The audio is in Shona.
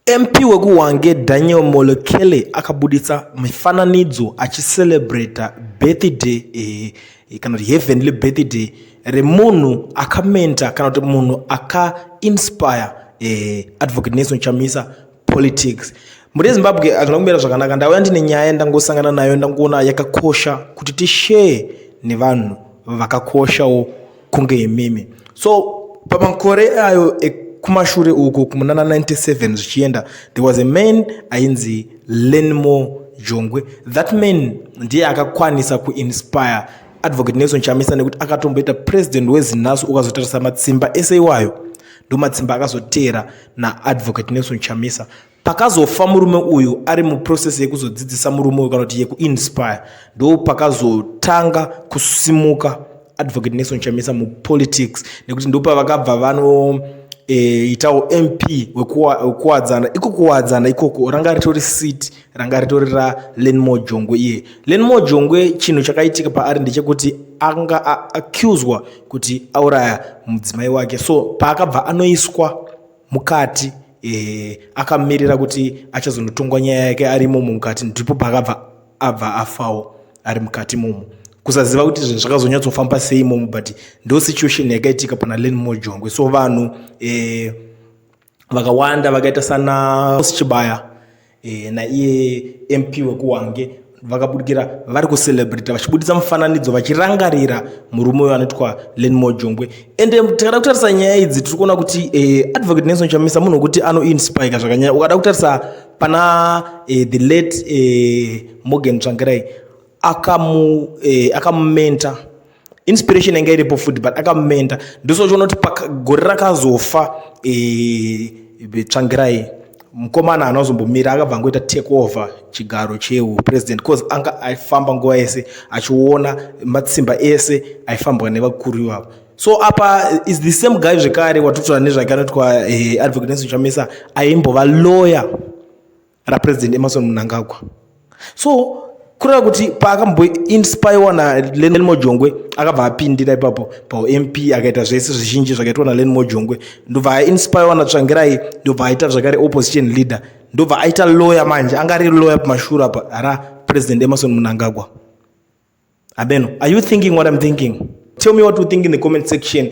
MP wekuHwange Daniel Molokele akabuditsa mifananidzo achicelebrata birthday kana kuti heavenly birthday remunhu akamenta kana kuti munhu akainspire Advocate Nelson Chamisa politics. Mhuri yeZimbabwe, hazvina kumira zvakanaka. Ndauya ndine nyaya yandangosangana nayo, ndangoona yakakosha kuti tishare nevanhu vakakoshawo kunge imimi. So pamakore ayo ekumashure uku, kumunana 97 zvichienda, there was a man ainzi Learnmore Jongwe. That man ndiye akakwanisa kuinspire Advocate Nelson Chamisa nekuti akatomboita president weZINASU. Ukazotarisa matsimba ese iwayo, ndo matsimba akazoteera naAdvocate Nelson Chamisa. Pakazofa murume uyu ari muprocess yekuzodzidzisa murume uyu kana kuti yekuinspire, ndo pakazotanga kusimuka Advocate Nelson Chamisa mupolitics, nekuti ndo pavakabva vanoitawo MP wekuWadzana. Iko kuWadzana ikoko ranga ritori seat ranga ritori raLearnmore Jongwe. Iye Learnmore Jongwe, chinhu chakaitika paari ndechekuti anga accuswa kuti auraya mudzimai wake. So paakabva anoiswa mukati, akamirira kuti achazonotongwa nyaya yake ari imomo mukati, ndipo paakabva abva afawo ari mukati momo. Kusaziva kuti zvinhu zvakazonyatsofamba sei imomo, but ndo situation yakaitika pana Learnmore Jongwe. So vanhu vakawanda vakaita sana Chibaya naiye MP wekuHwange vakabudikira vari kucelebrata vachibudisa mufananidzo vachirangarira murume uyo anoitwa Learnmore Jongwe. Ende tikada kutarisa nyaya idzi, tiri kuona kuti Advocate Nelson Chamisa munhu wekuti anoinspireka zvakanyanya. Ukada kutarisa pana the late Morgan Tsvangirai, akamumenta. Inspiration yanga iripo futi, but akamumenta. Ndosochiona kuti gore rakazofa Tsvangirai, mukomana haana kuzombomira, akabva angoita take over chigaro cheupresident, because anga aifamba nguva yese achiona matsimba ese aifambwa nevakuru ivavo. So apa is the same guy zvekare watotaura nezvake anoitwa Advocate Nelson Chamisa, aimbova lawyer raPresident Emmerson Mnangagwa. So kureva kuti paakamboinspirewa naLearnmore Jongwe, akabva apindira ipapo pauMP, akaita zvese zvizhinji zvakaitwa naLearnmore Jongwe. Ndobva ainspirewa naTsvangirai, ndobva aita zvakare opposition leader, ndobva aita lawyer. Manje anga ari lawyer pamashure apa raPresident Emmerson Mnangagwa. Abeno, are you thinking what I'm thinking? Tell me what you think in the comment section.